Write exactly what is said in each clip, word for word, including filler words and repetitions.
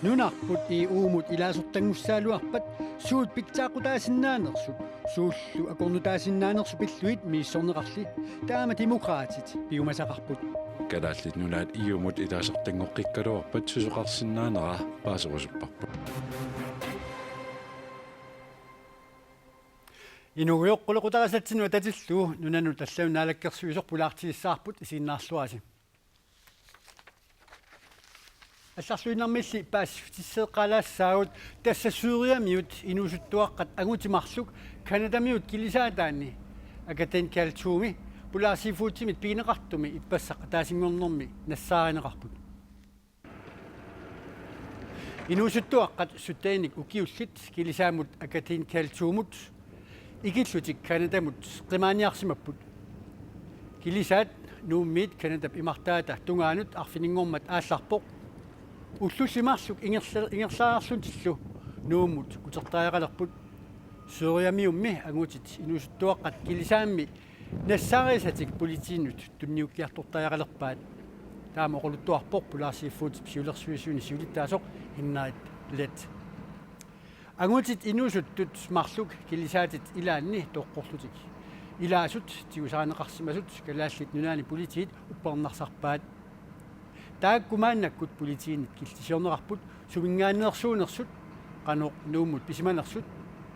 Nunarput E U-mut ilaasortanngussagaluarpat suut pitsaaqutaasinnaanersut, suullu akornutaasinnaanersut pillugit misissorneqarli, taama Demokraatit piumasaqarput. Kalaallit Nunaat E U-mut ilaasortanngoqqikkaluarpat susoqarsinnaanera paaserusupparput. Inuugujoq qulequtarisatsinnut atatillugu nunanut allanut naalakkersuisoq pulaartigissavarput, isiginnaarluarisi. Allarluinnarmilli paasissutisseeqqaalaassaagut, tassa Syyriamiut inuusuttuaqqat angutit marluk Canadamiut kilisaataanni Agathene Kal Thumi pulaarsiiffiutsimit pigineqartumi ippassaq ataasinngornermi nassaarineqarput. Inuusuttuaqqat sytteninik ukiullit kilisaammut Agathene Kal Thumut ikillutik Canadamut qimaaniarsimapput. Kilisaat Nuummiit Canadap imartaata tungaanut arfininngormat aallarpoq. Ullulli marluk ingerla-, ingerlaarlutillu Nuummut utertariaqalerput. Syyriamiummi angutit inuusuttuaqqat kilisaammi nassaarisatik politiinut tunniukkiartortariaqalerpaat. Taama oqaluttuarpoq pulaarsiiffiutip siulersuisuni siulittaasoq Henrik Leth. Angutit inuusuttut marluk kilisaatit ilaanni toqqorlutik ilaasut tigusarineqarsimasut Kalaallit Nunaanni politiit uppernarsarpaat. Taakku maannakkut politiinit killiliineqarput suminngaanneersuunersut, qanoq Nuummut pisimanersut,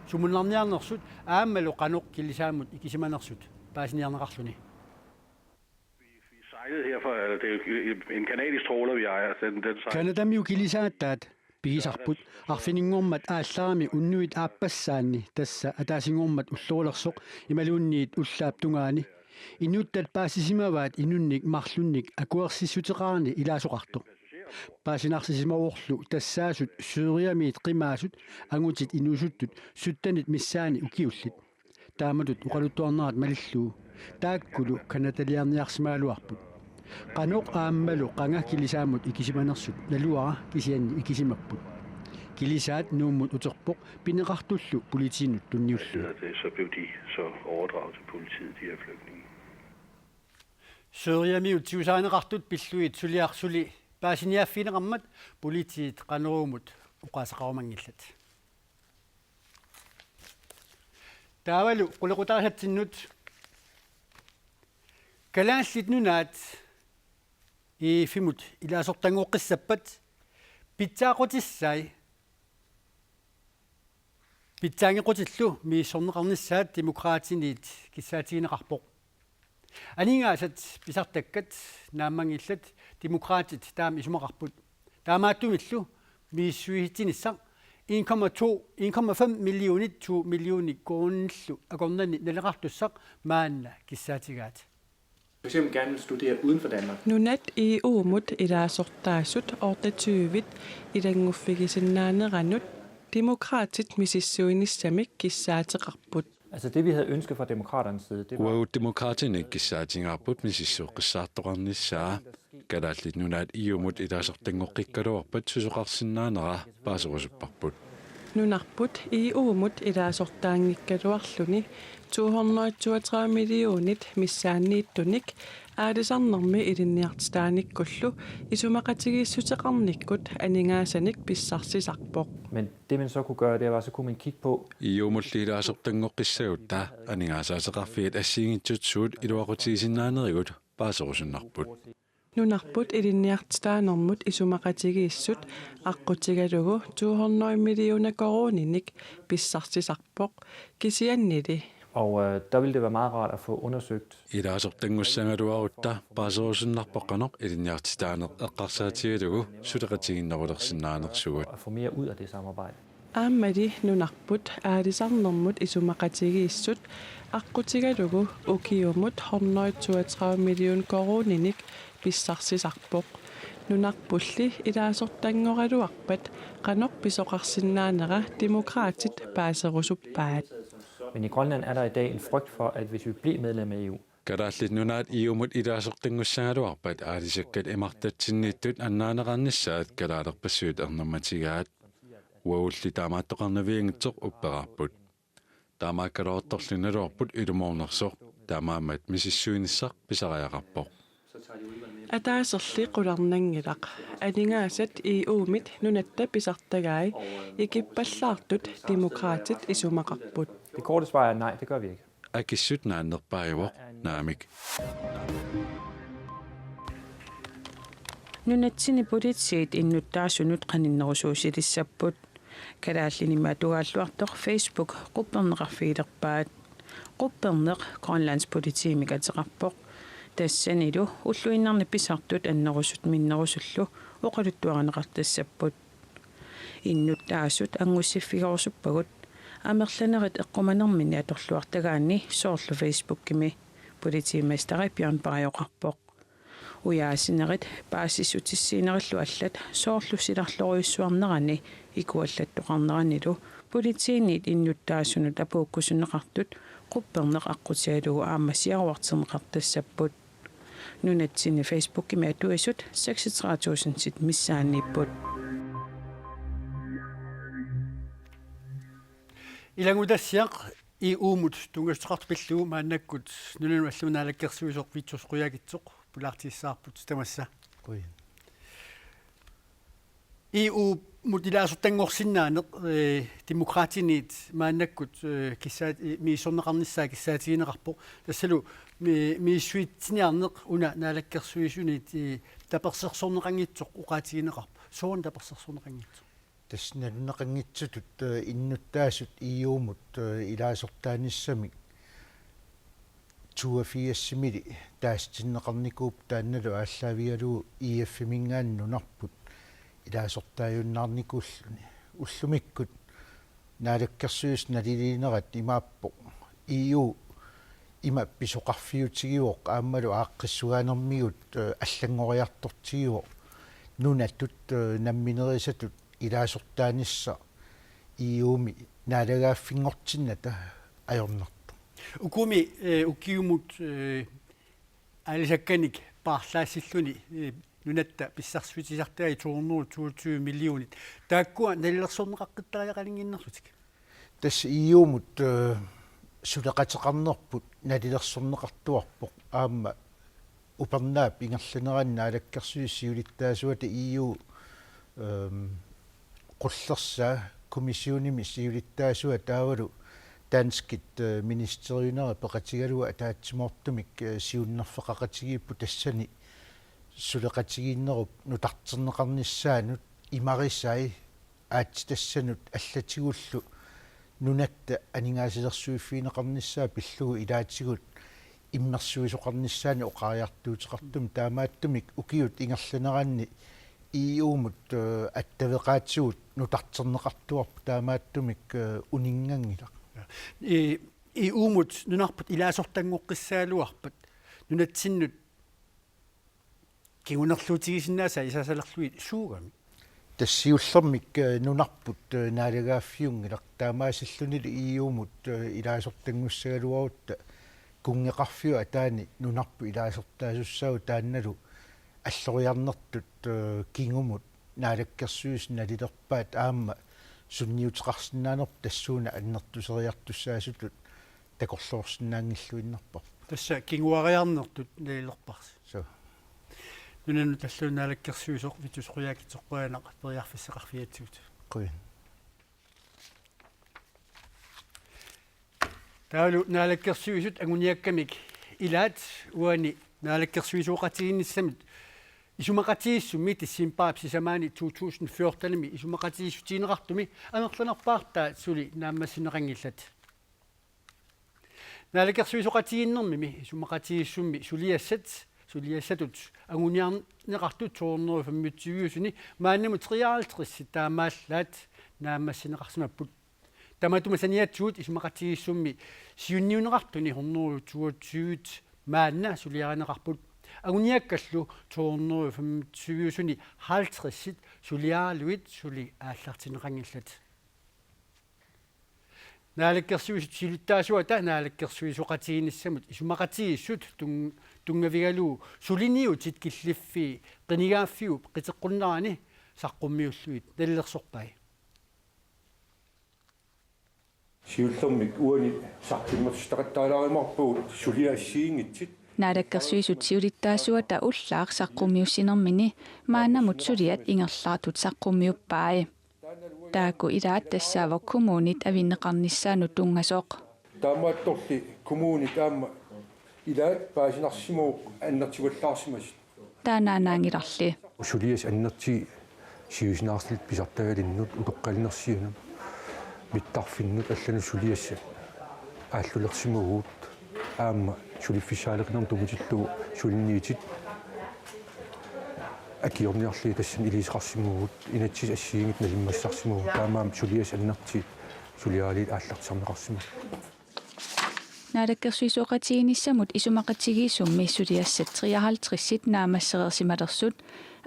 sumunnarniarnersut aammalu qanoq kilisaammut ikisimanersut paasiniarneqarluni. Vi sejlede her for, eller det er jo en canadisk trawler, vi ejer. Den, den sejler. Canadamiut kilisaataat pigisarput arfininngormat aallarami unnuit aappassaanni, tassa ataasinngormat ullorulersoq imaluunniit ullaap tungaani. Inuttat paasisimavaat inunnik marlunnik akuersissuteqarani ilaasoqartoq. Paasinarsisimavorlu tassaasut Syyriamiit qimaasut angutit inuusuttut syttenit missaanni ukiullit. Taamatut oqaluttuarnerat malillugu taakkulu Canadaliarniarsimagaluarput. Qanoq aammalu qanga kilisaammut ikisimanersut naluara, kisianni ikisimapput. Kilisaat Nuummut uterpoq pineqartullu politiinut tunniullugu. Det, så blev de så overdraget til politiet, de her flygtninge. Syyriamiut tigusarineqartut pillugit suliaq suli paasiniaaffigineqarmat politiit Qanoruumut oqaaseqarumanngillat. Taavalu qulequtarisatsinnut. Kalaallit Nunaat E F-imut ilaasortanngoqqissappat pitsaaqutissai pitsaanngeqqutillu misissorneqarnissaat Demokraatiniit kissaatigineqarpoq. Aningaasat pisartakkat naammanngillat, Demokraatit taama isumaqarput. Taamaattumillu misissuisitsinissaq en komma to, en komma fem millionit to millionit koruunillu akornanni naleqartussaq maanna kissaatigaat. For eksempel gerne vil studere uden for Danmark. Nunat E U-mut ilaasortaasut otteogtyve ilannguffigisinnaaneranut Demokraatit misissuinissamik kissaateqarput. Altså det, vi havde ønsket fra Demokraternes side, det var... Uagut Demokraatini kissaatigaarput misissueqqissaartoqarnissaa. Kalaallit Nunaat E U-mut ilaasortanngoqqikkaluarpat susoqarsinnaanera paaserusupparput. Nunarput E U-mut ilaasortaanngikkaluarluni to hundrede toogtredive millionit missaanniittunik aalisarnermi ilinniartitaanikkullu isumaqatigiissuteqarnikkut aningaasanik pissarsisarpoq. Men det man så kunne gøre, det var, så kunne man kigge på... E U-mullu ilaasortanngoqqissagutta aningaasaateqarfiit assigiinngitsut suut iluaqutigisinnaanerigut paaserusunnarput. Nunarput ilinniartitaanermut isumaqatigiissut aqqutigalugu to hundrede millioner koruuninik pissarsisarpoq, kisiannili. Og øh, der ville det være meget rart at få undersøgt. Ilaasortanngussagaluarutta paaserusunnarpoq qanoq ilinniartitaaneq eqqarsaatigalugu suleqatigiinnerulersinnaanersugut. At få mere ud af det samarbejde. Aammali nunarput aalisarnermut isumaqatigiissut aqqutigalugu ukiumut hundrede toogtredive million koruuninik pissarsisarpoq. Nunarpulli ilaasortanngoraluarpat qanoq pisoqarsinnaanera Demokraatit paaserusuppaat. Men i Grønland er der i dag en frygt for, at hvis vi bliver medlem af E U, Kalaallit Nunaat E U-mut ilaasortanngussagaluarpat aalisakkat imartatsinniittut annaaneqarnissaat kalaalerpassuit ernummatigaat. Uagulli taamaattoqarnavianngitsoq upperaarput. Taamaakkaluartorlu naluarput ilumoornersoq. Taamaammat misissuinissaq pisariaqarpoq. Ataaserli qularnanngilaq. Aningaasat E U-mit nunatta pisartagai ikippallaartut Demokraatit isumaqarput. Det korte svar er nej, det gør vi ikke. Akissut naannerpaajuvoq, naamik. Nunatsinni politiit innuttaasunut qaninnerusuusilissapput. Kalaallinimi atugaalluartoq Facebook qupperneqarfigilerpaat. Qupperneq Grønlands Politiimik ateqarpoq. Tassanilu ulluinnarni pisartut annerusut minnerusullu oqaluttuarineqartassapput. Innuttaasut angussiffigerusuppagut amerlanerit eqqumanerminni atorluartagaanni, soorlu Facebookimi, politimesteri Bjørn Berg oqarpoq. Ujaasinerit paasissutissiinerillu allat, soorlu silarlorujussuarnerani ikuallattoqarneranilu politiinit innuttaasunut apuukkusunneqartut qupperneq aqqutigalugu aamma siaruarterneqartassapput. Nunatsinni Facebookimi atuisut seksogtredive tusindit missaanniipput. Ilanngutassiaq E U-mut tunngassuteqartoq pillugu maannakkut nunanut allanut naalakkersuisoq Vittus Qujaukitsoq pulaartigissavarput, tamassa. Qujan. E U-mut ilaasortanngorsinnaaneq, eh, Demokraatiniit maannakkut, eh, kissaat-, eh, misissorneqarnissaa kissaatigineqarpoq. Tassalu mi-, misissuitsiniarneq una naalakkersuisuniit, eh, tapersersorneqanngitsoq oqaatigineqarpoq. Sooruna tapersersorneqanngitsoq? Tassa naluneqanngitsutut, eh, innuttaasut E U-mut, eh, ilaasortaanissamik toogfirsimili taasitinneqarnikuupput, taannalu aallaavigalugu E F-iminngaanniit nunarput ilaasortaajunnaarnikuulluni. Ullumikkut naalakkersuisut naliliinerat imaappoq: E U ima pisoqarfiutigivoq aammalu aaqqissugaanermigut, eh, allanngoriartortigivoq, nunatut, eh, namminerisatut ilaasortaanissaq E U-mi naalagaaffinngortinnata ajornartoq. Ukumi, eh, ukiumut, eh, aalisakkanik paarlaassilluni, eh, nunatta pissarsiutisartagai to hundrede toogtyve millionit. Taakkua nalilersorneqaqqittariaqalinnginnerlutik? Tassa E U-mut, eh, suleqateqarnerput nalilersorneqartuarpoq, aamma upernaap ingerlanerani naalakkersuisut siulittaasuata E U, ehm, qullersaa kommissionimi siulittaasuata taavalu danskit, eh, ministeriunerit peqatigalugu ataatsimoortumik, eh, siunnerfeqaqatigiipput, tassani suleqatigiinnerup nutarterneqarnissaanut imarisai aatsitassanut allatigullu nunatta aningaasalersuiffigineqarnissaa pillugu ilaatigut immersuisoqarnissaanik oqariartuuteqartumik. Taamaattumik ukiut ingerlaneranni E U-mut, eh, attaveqaatigut nutarterneqartuarput, taamaattumik, eh, uninnganngilaq. E, E U-mut nunarput ilaasortanngoqqissagaluarpat nunatsinnut kingunerluutigisinnaasai isaasalerlugit suugami? Tassa siullermik, eh, nunarput, eh, naalagaaffiunngilaq, taamaasillunilu E U-mut, eh, ilaasortanngussagaluarutta kunngeqarfiup ataani nunarput ilaasortaasussaavugut, taannalu alloriarnertut, eh, kingumut naalakkersuisut nalilerpaat aamma sunniuteqarsinnaanerput tassuuna annertuseriartussaasutut takorloorsinnaanngilluinnarparput. Tassa kinguariarnertut nalilerparsi. Suu. Nunanut allanut naalakkersuisoq Vittus Qujaukitsoq, qujanaq periarfissaqarfigigatsigut. Qujan. Taavalu naalakkersuisut anguniakkamik ilaat uani naalakkersuisooqatigiinnissamut isumaqatigiissummi decembarip sisamaani to tusind fjortenimi isumaqatigiissutigineqartumi amerlanerpaartaat suli naammassineqanngillat. Naalakkersuisooqatigiinnermimi isumaqatigiissummi suliassat, suliassatut anguniarneqartut to hundrede femogtyve-usuni maannamut treoghalvtreds taamaallaat naammassineqarsimapput. Tamatuma saniatigut isumaqatigiissummi siunniunneqartuni hundrede toogtyve maanna suliarineqarput. Anguniakkallu to hundrede femogtyve-usuni halvtreds suliaralugit suli aallartinneqanngillat. Naalakkersuisut siulittaasuata naalakkersuisooqatigiinnissamut isumaqatigiissut tun-, tunngavigalugu suliniutit killiffii qinigaaffiup qiteqqunnerani saqqummiullugit nalilersorpai. Siullermik uani saqqummersisoqattaalaarumaarpagut suliat assigiinngitsut. Naalakkersuisut siulittaasuata ullaaq saqqummiussinermini maannamut suliat ingerlaartut saqqummiuppai. Taakku ilaat tassaavoq kommunit avinneqarnissaanut tunngasoq. Taamaattorli kommunit aamma ilaat paasinarsimavoq annertuallaarsimasut. Taannaannaanngilarli. Suliassat annertuut siusinaartut pisartagalinnut utoqqalinersianut mittarfinnut allanut suliassat aallulersimavugut aamma suliffissaaleqinermut tunngatillugu suliniutit akiorniarlugit tassani iliuuseqarsimavugut inatsisit assigiinngitsut nalimmassarsimavugut taamaammat suliassat annertuut suliaralugit aallartisarneqarsimapput. Naalakkersuisooqatigiinnissamut isumaqatigiissummi suliassat treoghalvtredsit naammassereersimalersut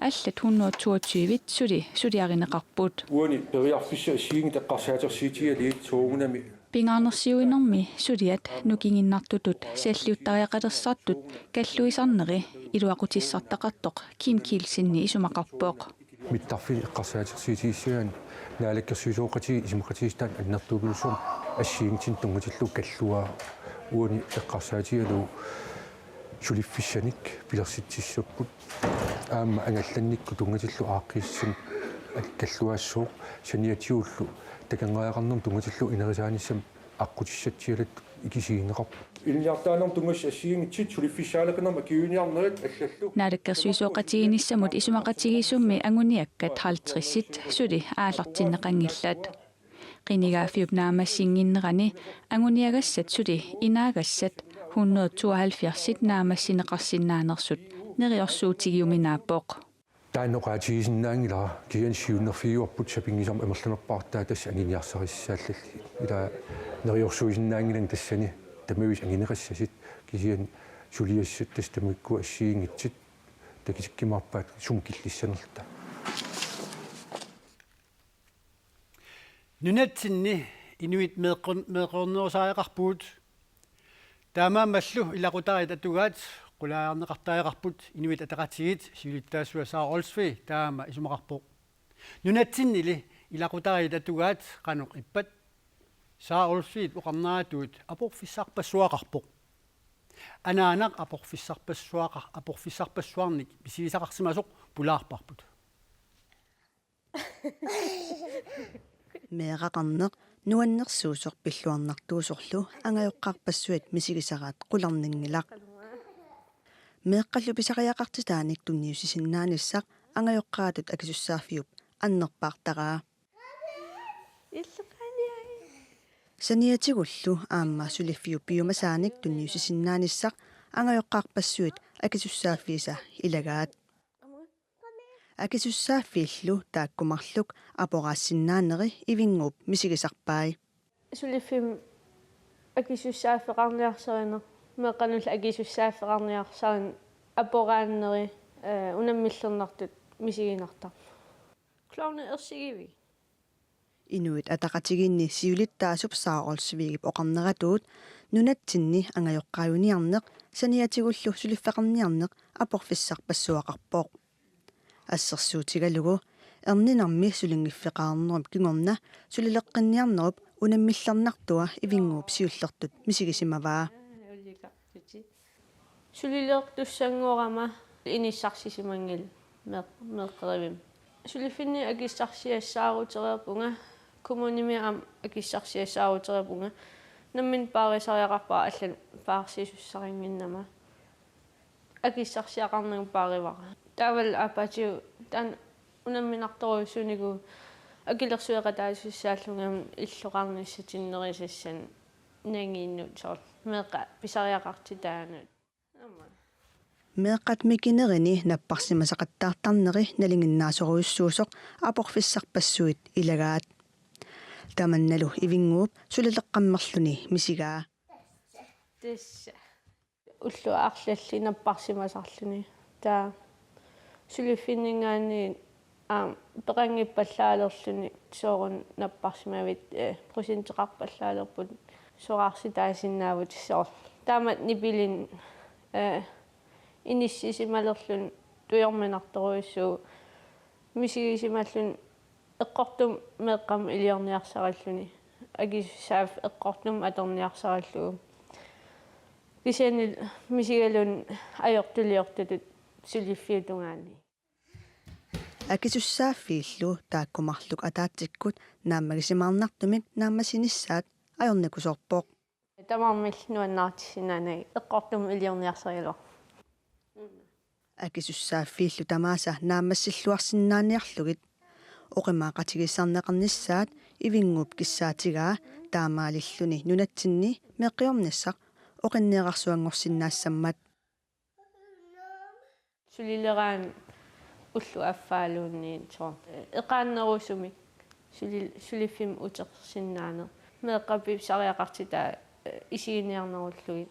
allat hundrede toogtyve suli suliarineqarput. Uani periarfissat assigiinngitsut eqqarsaatersuutigalugit soorunami. Pingaarnersiuinermi suliat nukinginnartutut salliuttariaqalersartut kalluisarneri iluaqutissartaqartoq Kim Kielsen isumaqarpoq. Mittarfiit eqqarsaatersuutigissagaanni naalakkersuisooqatigiit isumaqatigiissutaat annertuumik suliassat assigiinngitsunik tunngatillugu kalluaa uani eqqarsaatigalugu suliffissanik pilersitsissapput aamma angallannikkut tunngatillugu aaqqiissunik kalluaassooq saniatigullu takornariaqarnermut tunngatillugu inerisaanissamut aqqutissatsialattut ikisigineqarput. Ilinniartitaanermut tunngasut assigiinngitsut suliffissaaleqinermut akiuiniarnerit allallu. Naalakkersuisooqatigiinnissamut isumaqatigiissummi anguniakkat halvtredsit suli aallartinneqanngillat. Qinigaaffiup naammassinnginnerani anguniagassat suli inaagassat hundrede tooghalvfjerdsit naammassineqarsinnaanersut neriorsuutigiuminaappoq. Taanna oqaatigisinnaanngilara kisianni siunnerfigivarput sapinngisamik amerlanerpaartaa tassa anguniagassarissaallallugit. Ila neriorsuisinnaanngilanga tassani tamaviisa anguneqassasut kisianni suliassat tassa tamakku assigiinngitsut takutikkumaarpaat sumut killissanerluta. Nunatsinni inuit meeqqor-, meeqqornerusariaqarpugut. Taamaammallu ilaqutariit atugaat qulaajarneqartariaqarput Inuit Ataqatigiit siulittaasua Sara Olsvig taama isumaqarpoq. Nunatsinnili ilaqutariit atugaat qanoq ippat? Sara Olsvigip oqarneratuut aporfissarpassuaqarpoq. Anaanaq aporfissarpassuaqa-, aporfissarpassuarnik misigisaqarsimasoq pulaarparput. Meeraqarneq nuannersuusoq pilluarnartuusorlu angajoqqaarpassuit misigisaraat qularnanngilaq. Meeqqallu pisariaqartitaanik tunniussisinnaanissaq angajoqqaatut akisussaaffiup annerpaartaraa. Saniatigullu aamma suliffiup piumasaanik tunniussisinnaanissaq angajoqqaarpassuit akisussaaffiisa ilagaat. Akisussaaffiillu taakku marluk aporaassinnaaneri Ivinnguup misigisarpai. Suliffimmi akisussaaffeqarniarsarineq, meeqqanullu akisussaaffeqarniarsarineq aporaanneri, eh, unammillernartut misiginartarput. Klovne ersigivik. Inuit Ataqatigiinni siulittaasup Sara Olsvigip oqarneratuut nunatsinni angajoqqaajuniarneq saniatigullu suliffeqarniarneq aporfissarpassuaqarpoq. Assersuutigalugu erninermi sulinngiffeqarnerup kingorna sulileqqinniarnerup unammillernartua Ivinnguup siullertut misigisimavaa. Sulilertussanngorama inissarsisimanngilara meeq-, meeqqerivimmi. Suliffinni akissarsiassaarutereerpunga, kommunimi aamma akissarsiassaarutereerpunga. Nammineq paarisariaqarpara allanut paarsisussaarinnginnama. Akissarsiaqarnagu paarivara. Taavalu aappaatigut taanna unamminartorujussuunikuuvoq akilersueqataasussaallunga aamma illoqarnissatsinnut nerisassanik nangiinnut soorlu meeqqat pisariaqartitaannut. Aamma. Meeqqat mikinerini napparsimasaqattaartarneri nalinginnaasorujussuusoq aporfissarpassuit ilagaat. Tamannalu Ivinnguup sulileqqammerluni misigaa. Tassa. Ullut arlallit napparsimasarluni. Taava suliffinninngaanniit aamma peqanngippallaalerluni sooruna napparsimavit, eh, procenteqarpallaalerput soraarsitaasinnaavut soorlu. Taamatut nipilinnut, eh, inissisimalerluni tujorminartorujussuuvoq misigisimalluni eqqortumik meeqqamut iliorniarsarilluni. Akisussaaffik eqqortumik atorniarsarillugu. Kisianni misigalugu ajortuliortutut suliffiup tungaani. Akisussaaffiillu taakku marluk ataatsikkut naammagisimaarnartumik naammassinissaat ajornakusoorpoq. Tamarmik nuannaartissinnaanagit eqqortumik iliorniarsarigaluarpoq. Akisussaaffiillu tamaasa naammassilluarsinnaaniarlugit. Oqimaaqatigiissaarneqarnissaat Ivinnguup kissaatigaa taamaalilluni nunatsinni meeqqiornissaq oqinneerarsuanngorsinnaassammat. Sulileraanni ulloq affaaluunniit soorlu eqaannerusumik suli-, suliffimmik utersinnaaneq. Meeqqat pipisariaqartitaat, eh, isiginiarnerullugit.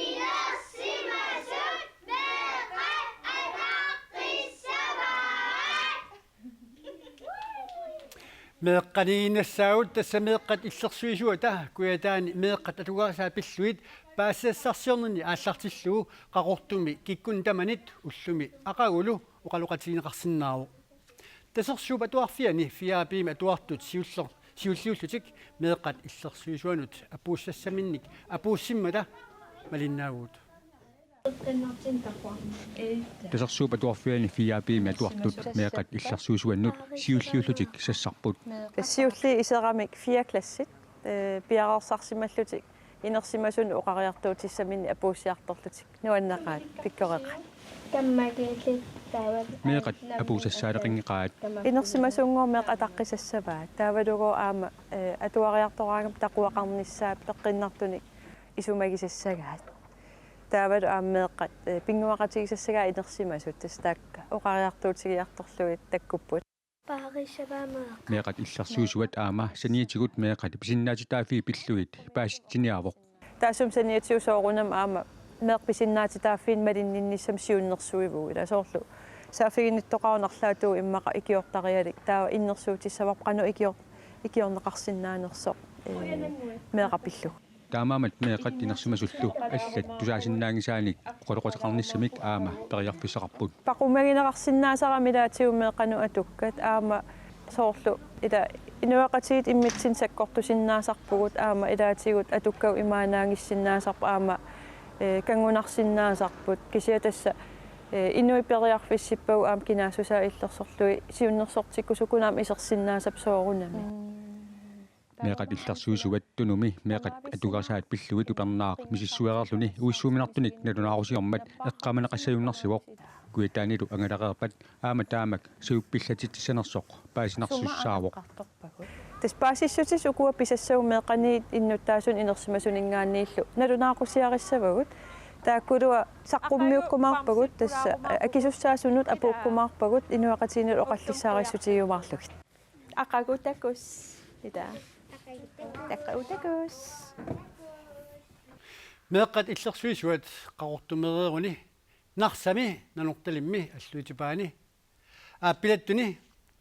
Inersimasut meeqqat ataqqissavaat. Meeqqaniinnassaagut tassa Meeqqat Illersuisuata Kujataani meeqqat atugarisaat pillugit paasisassarsiornerni aallartillugu Qaqortumi kikkunnit tamanit ullumi aqagulu oqaloqatigineqarsinnaavoq. Tasersuup Atuarfiani fire A-mi atuartut siuller-, siulliullutik Meeqqat Illersuisuanut apuussassaminnik apuussimmata malinnaavugut. Tasersuup Atuarfiani fire A-mi atuartut Meeqqat Illersuisuannut siulliullutik sassarput. Siulliit iseramik fire klassit, eh, piareersarsimallutik inersimasunut oqariartuutissaminnik apuussiartorlutik. Nuanneqaat, pikkoreqaat. Kammagiillit taava. Meeqqat apuussassaaleqinngeqaat. Inersimasunnguaq meeqqat ataqqisassavaat. Taavalu aamma, eh, atuariartoraangama taquaqarnissaa peqqinnartunik isumagisassagaat. Taavalu aamma meeqqat, eh, pinnguaqatigisassagaat inersimasut tassa taakku oqariartuutigiartorlugit takkupput. Paarissavaa meeqqat. Meeqqat Illersuisuat aamma saniatigut meeqqat pisinnaatitaaffii pillugit paasitsiniaavoq. Taassuma saniatigut soorunami aamma meeqqat pisinnaatitaaffiinik malinninnissamut siunnersuivugut. Ila soorlu saaffiginnittoqaruni arlaatigut immaqa ikiortarialik. Taava innersuutissavarput qanoq ikior-, ikiorneqarsinnaanersoq, eh, meeqqat pillugu. Taamaammat meeqqat inersimasullu allat tusaasinnaanngisaanik oqaloqateqarnissamik aamma periarfissaqarput. Paqumagineqarsinnaasarami ilaatigut meeqqanut atukkat aamma soorlu ila inuiaqatigiit immitsinnut sakkortusinnaasarpugut aamma ilaatigut atukkagut imaannaanngissinnaasarput aamma, eh, kanngunarsinnaasarput kisianni tassa, eh, inuit periarfissippagut aamma kinaassusaa illersorlugit siunnersortikkusukkunik aamma isersinnaasarput soorunami. Meeqqat Illersuisuat Tunumi meeqqat atugarisaat pillugit upernaaq misissuereerluni uissuuminartunik nalunaarusiormat eqqaamaneqassajunnarsivoq. Kujataanilu angalareerpat aamma taamak sajuppillatitsissanersoq paasinarsussaavoq. Tassa paasissutissat ukua pisassagut meeqqaniit innuttaasunut inersimasuninngaanniillu nalunaaqusiarissavagut. Taakkulu saqqummiukkumaarpagut tassa akisussaasunut apuukkumaarpagut inuiaqatigiinnut oqallissaarissutigiumaarlugit. Aqagu takuss. Ila. Aqagu takuss. Meeqqat Illersuisuat Qaqortumeereeruni Narsami, Nanortalimmi, Alluitsup Paani, Aappilattuni,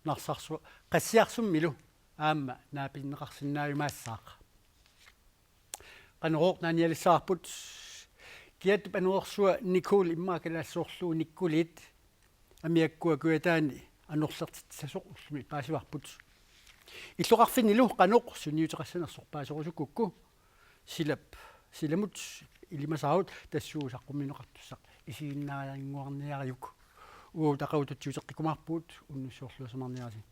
Narsarsu-, Qassiarsummilu aamma naapinneqarsinnaajumaassaaq. Qanorooq naanialissavarput. Kiattup anuersua Nicole immaqa kalaallisoorlugu Nicoleet amiakkua Kujataani anorlertitsissasoq ullumi paasivarput. Illoqarfinnilu qanoq sunniuteqassanersoq paaserusukkukku silap, silamut ilimasaarut tassuuna saqqummiunneqartussaq isiginnaariannguarniariuk. Uagut aqagu tutsiuteqqikkumaarpugut, unnussiorluassamaarniarisi.